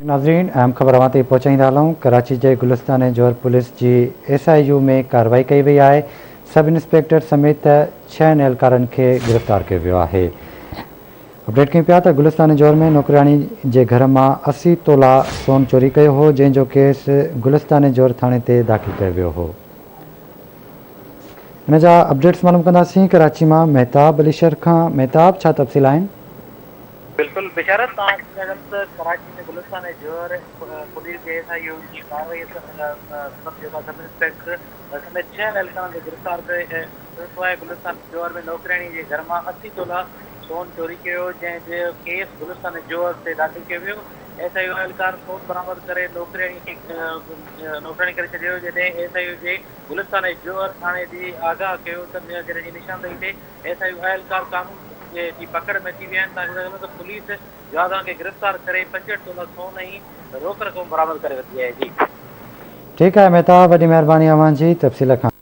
ناظرين اهم خبر اوهان تائين پهچائيندا هلون ڪراچي جي گلستان جوهر پوليس جي ايس I U ۾ ڪارروائي ڪئي وئي آهي سب انسپيڪٽر سميت ڇهن اهلڪارن کي گرفتار ڪيو ويو آهي اپڊيٽ ڪيون پيا ته گلستان جوهر ۾ نوڪرياڻي جي گهر مان 80 تولا سون چوري ڪيو هو جنهن جو ڪيس گلستان جوهر ٿاڻي تي داخل ڪيو ويو هو ان جا اپڊيٽس معلوم ڪنداسين ڪراچي مان مهتاب علي شر کان مهتاب ڇا تفصيل آهن؟ بلڪل بشارت توهان کي ٻڌائيندم ته ڪراچي ۾ گلستان ۽ جوهر پوليس جي ايس I U جي ڪارروائي سبب جيڪو سب انسپيڪٽر سميت ڇهن اهلڪارن کي گرفتار ڪري ورتو آهي گلستان جوهر ۾ نوڪرياڻي جي گهر مان 80 تولا سون چوري ڪيو ويو جنهن جو ڪيس گلستان جوهر تي داخل ڪيو ويو ايس I U اهلڪار سون برآمد ڪري نوڪرياڻي کي نوڪرياڻي ڪري ڇڏيو جڏهن ايس I U جي گلستان ۽ جوهر ٿاڻي جي آگاهه ڪيو ته جڏهن جي نشاندهي تي ايس I U اهلڪار قانون جي پڪڙ ۾ اچي ويا آهن تان جو ته پوليس جوابدارن کي گرفتار ڪري 65 تولا سون ۽ روڪ رقم برآمد ڪري ورتي آهي جي. ٺيڪ آهي مهتاب وڏي مهرباني اوهان جي تفصيل کان.